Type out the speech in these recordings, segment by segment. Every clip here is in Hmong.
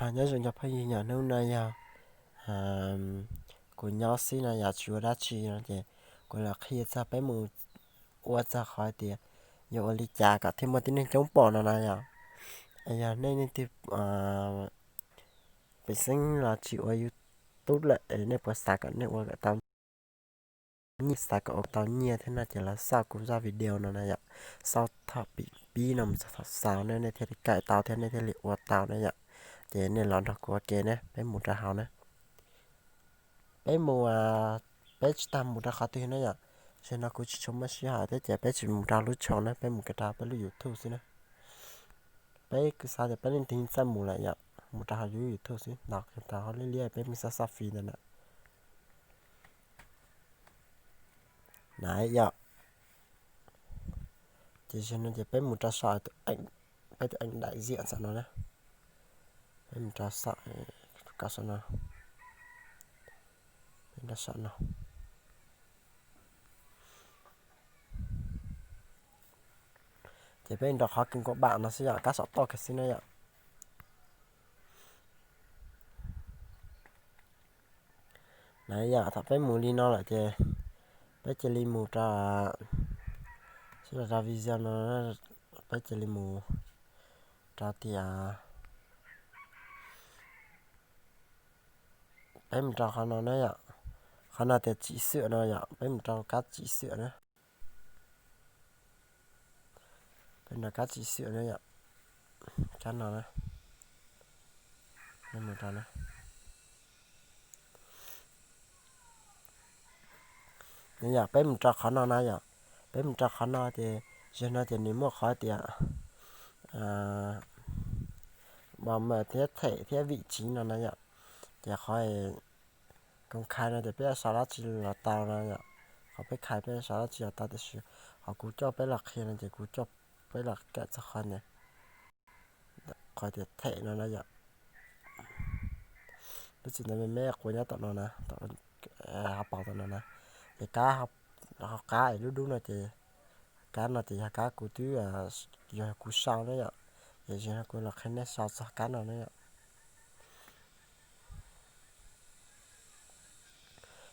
Nyob zoo cov phooj ywg, hnub no yog kuv nyob xwb no yom, tsis ua dab tsi no ces kuv los qhia txog peb mus ua txog qhov tias yuav ua li cas kom thiaj muaj tib neeg coob pom no na yom. Yog nej leej twg pem xeeb los tsis ua YouTube lawm, nej puas xav kom nej ua kom tau nyiaj, xav kom ua tau nyiaj thiab no ces los xauj kuv zaj video no na yom. Xauj thaum pib no mus txog thaum xaus ne, nej thiaj li kawm tau thiab nej thiaj li ua tau na yom. Ces nej los nrog kuv ua ke ne, peb mus rau hauv na. Peb mus, peb tsis tas mus rau qhov twg na yom. Tam sim no kuv tsis tshua muaj sij hawm thiab ces peb tsis mus rau lub tshooj na, peb mus kiag rau peb lub YouTube xwb na. Peb kuj xav tias peb leej twg txawj mus lawm yom, mus rau hauv lub YouTube xwb, ntaus kiag rau hauv liab liab peb mus xauj xauj fij ntawd na. Na yom, ces tam sim no ces peb mus rau saum peb tus eej daim ziam saum no na. Peb mus rau saum, saum no, peb rau saum no. Ces peb nrog qhov kws nkaus npam no xwb yom, kab saum toj kiag xwb na yom. Na yom, thaum peb mus li no lawm ces peb cia li mus rau, sib los rau video no, peb cia li mus rau tias peb mus rau qhov no na yom. Qhov no tias chỉnh sửa no yom, peb mus rau kab chỉnh sửa na. Peb nrog kab chỉnh sửa na yom. Kab no na. Peb mus rau na. Yom, peb mus rau qhov no na yom. Peb mus rau qhov no ces, zaum no ces nws muaj qhov tias bảo mật thiab thẻ thiab vị trí no na yom. Ces qhov công khai no ces peb sau dab tsi los tau no yom. Qhov peb khai peb sau dab tsi los tau, tiam sis qhov kuv coj peb los qhia no ces kuv coj peb los kawm txog qhov ntawd, qhov tias thẻ no na yom. Lub txim ntawd me me quas nyob tom no na, tom hauv paus tom no na. Ces kab hauv qab es lub dub no ces, kab no ces yog kab kuv twb, yog kuv sau na yom. Ces zaum no kuv los qhia nej sau txog kab no na yom.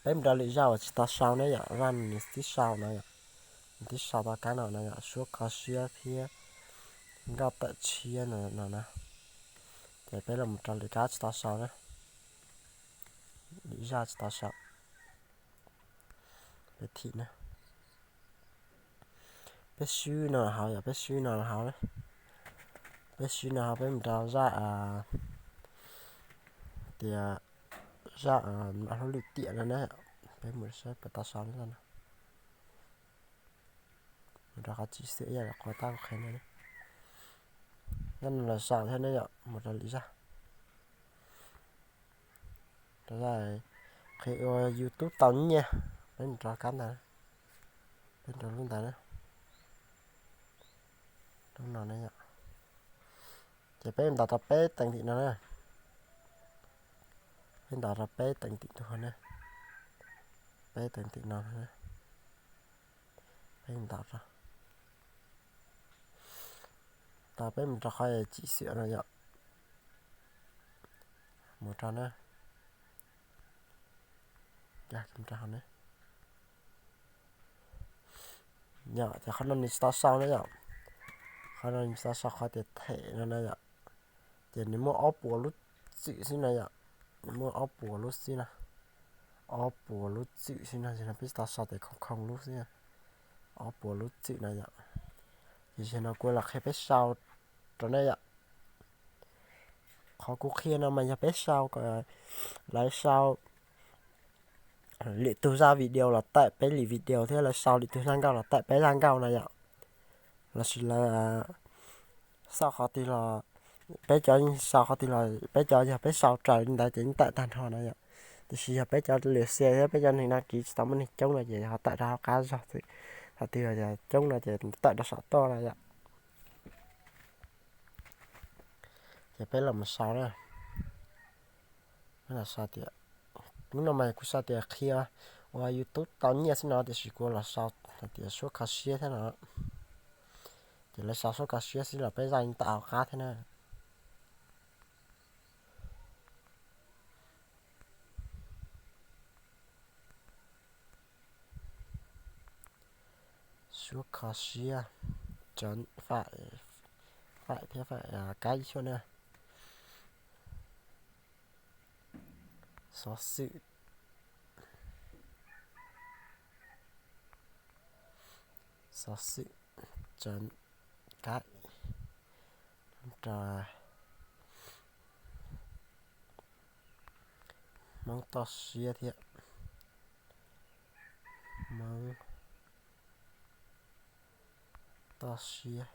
Peb mus rau lwm zaj uas tsis tau sau na yom, zaj nws twb sau no yom. Nws twb sau tau kab no na yom, suab kho siab thiab nkauj tawm tshiab no na. Ces peb los mus rau lwm kab tsis tau sau na. Lwm zaj tsis tau sau. Peb thim na. Peb swb no hauv yom, peb swb no hauv na. Peb swb no hauv peb mus rau zaj tias zaj mam hlub lwm tiam no na. Peb mus saib puas tau sau zaj no. Mus rau qhov chỉnh sửa ib yam li qhov tab kuv qhia no. Zaj no los sau thiab ne yom, mus rau lwm zaj. Rau zaj qhia ua YouTube tau nyiaj, peb mus rau kab ntawd, peb rau lub ntawd na. Lub no ne yom. Ces peb ntaus rau peb teev tim no na. Peb ntaus rau peb teev tim tus na. Peb teev tim no na. Peb ntaus rau, tau peb mus rau qhov chỉnh sửa no yom. Mus rau na. Nkag mus rau hauv ne. Yom, ces qhov no nws tsis tau sau na yom. Qhov no nws tsis tau sau qhov tias thẻ no na yom. Ces nws muaj ob puas lub txwm xwb no yom. Nws muaj ob puas lub xwb na. Ob puas lub txwm xwb no, ces no peb tsis tau sau tias không không lub xwb. Ob puas lub txwm no yom. Ces zaum no kuv los qhia peb sau rau nej yom. Qhov kuv qhia no mas yog peb sau kom lawv sau lwm tus zaj video los tawm peb li video thiab lawv sau lwm tus zaj nkauj los tawm peb zaj nkauj na yom. Lossis lawv xauj qhov twg los, peb cov sau qhov twg los peb cov yog peb sau raws li ntawd ces yeej tawm tag nrho na yom. Tiam sis yog peb cov lwm xia thiab peb cov neeg đăng ký tsis tau muaj neeg coob no ces ho tawm rau hauv qab zog xwb. Qhov twg coob no ces tawm rau saum toj na yom. Ces peb los mus sau na. Peb los sau tias, hnub no mas kuv sau tias qhia ua YouTube tau nyiaj xwb no, tiam sis kuv los sau hais tias suab kho siab thiab no. Ces lawv sau suab kho siab xwb los peb zaj yeej tawm hauv qab thiab na. Suab kho siab, tseem faim, faim thiab faim kab ib xyuas na. Xov xwm, xov xwm tseem kaim rau Hmoob toj siab thiab, Hmoob toj siab.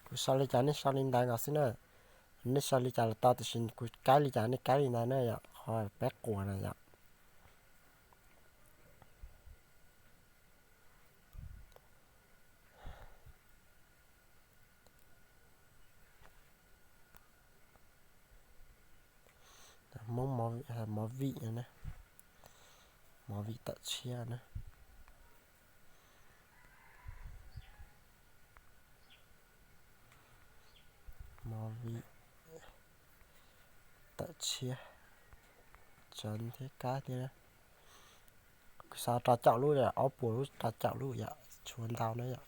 Kuv sau li cas nej sau li ntawd nkaus xwb na. Nej sau li cas los tau, tiam sis kuv kaib li cas nej kaib li ntawd na yom, qhov peb quas na yom. Hmoob Movie, Movie na, Movie tawm tshiab na. Movie tawm tshiab, tseem thiab kab thiab. Kuv sau rau caum lub, ob puas lub rau caum lub yom, tshuav ntau na yom.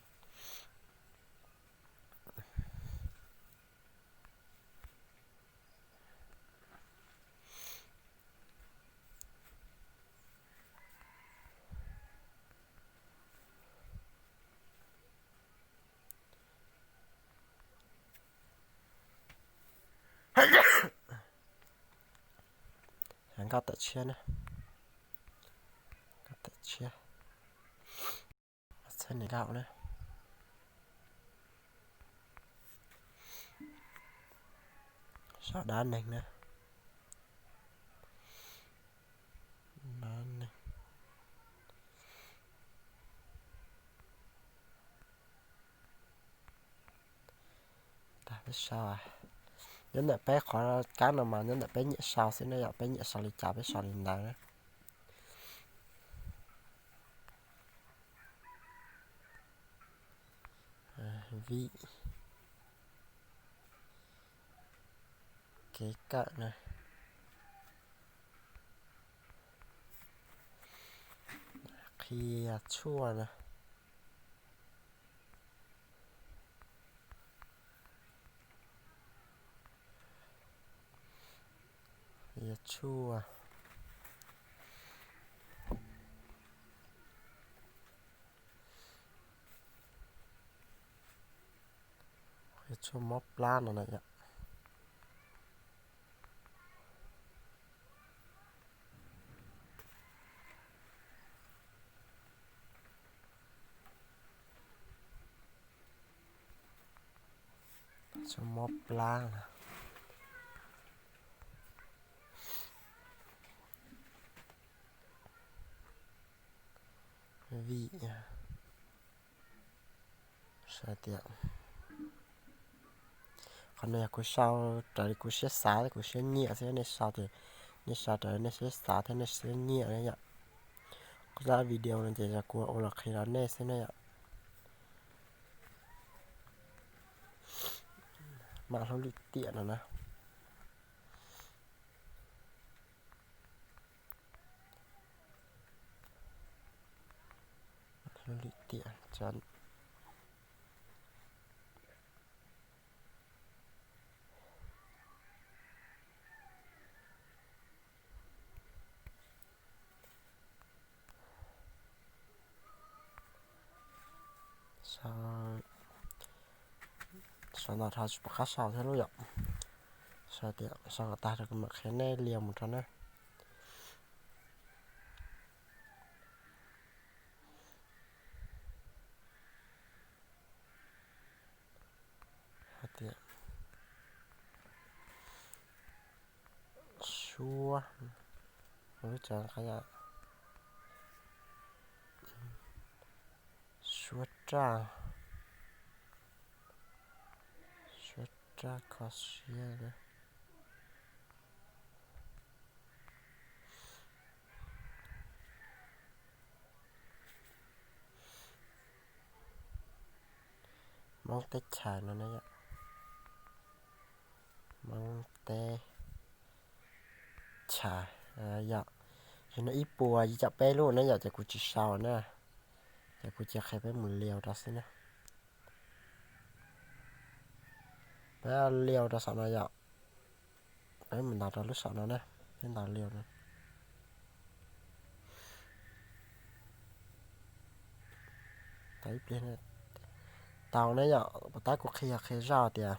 Nkauj tawm tshiab na, nkauj tawm tshiab, txhab nees nkaum na. Sau dab neeg na, dab neeg. Tag peb sau, nyob ntawm peb qhov kab no mas nyob ntawm peb nyiam sau xwb na yom, peb nyiam sau li cas peb sau li ntawd na. Vim kev kawm na, qhia tshuaj na, qhia tshuaj, qhia tshuaj mob plab no na yom. Tshuaj mob plab na. Vim, sau tias, qhov no yog kuv sau raws li kuv siab xav kuv siab nyiam xwb, nej sau ces nej sau raws li nej siab xav thiab nej siab nyiam na yom. Kuv zaj video no ces yog kuv ua los qhia rau nej xwb na yom. Mam hlub lwm tiam no na. Hlub lwm tiam, sau, sau ntau dhau tsis pom qab sau thiab lub yom. Sau tias sau kom tag rau kuv mam qhia nej lias mus rau na. Hais tias suab, lub tsa qab yom, suab raj, suab raj kho siab. Hmoob teb chaws no na yom, Hmoob teb Chais, yog, yog no ib puas yim caum peb lub na yom, ces kuv tsis sau na, ces kuv cia qhia peb mus liau rau xwb na. Peb liau rau saum no yom, peb mus ntaus rau lub saum no na, peb ntaus liau no. Tau ib pliag, tau na yom, puas tab kuv qhia qhia zaj tias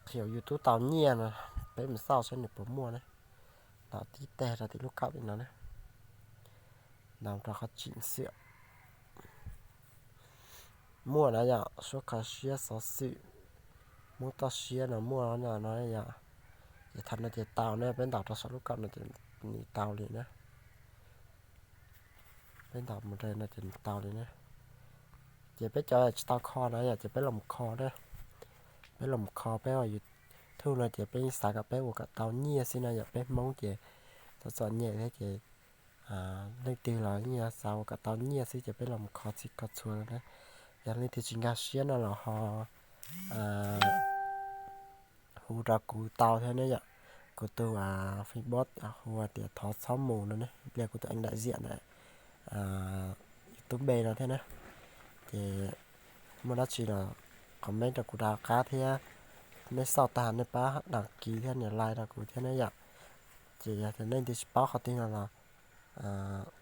qhia YouTube tau nyiaj no, peb mus xauj saib nws puas muaj na. Ntaus tib teg rau tim lub kaum li no na, ntaus rau qhov tsim xwm. Muaj na yom, suab kho siab xov xwm, muab toj siab no muaj no no yom. Ces thaum no ces tau na, peb ntaus rau saum lub kaum no ces nws tau li na. Peb ntaus mus rau no ces nws tau li na. Ces peb cov tsis tau kho na yom, ces peb los mus kho na. Peb los mus kho peb ua YouTube no ces peb yeej xav kom peb ua kom tau nyiaj xwb no yom, peb Hmoob ces txom txom nyem thiab ces leej twg los yeej xav ua kom tau nyiaj xwb ces peb los mus kho txhij kho txhua na. Yog leej twg tsis nkag siab no los ho hu rau kuv tau thiab ne yom. Kuv tus Facebook hu tias Thov Txhob Mus no ne, ib pliag kuv tus eev daim ziam ntawm YouTube no thiab na. Ces muaj dab tsi los comment rau kuv rov qab thiab. Nej xauj tag nej pab đăng ký thiab nias like rau kuv thiab ne yom. Ces yog tias nej twb tsis paub qhov twg no los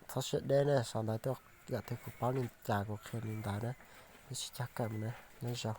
txhob siab deb ne, sau ntawv tuaj kom thiaj kuv paub li cas kuv qhia li ntawd na. Peb sib cog kawm mus na, nyob zoo.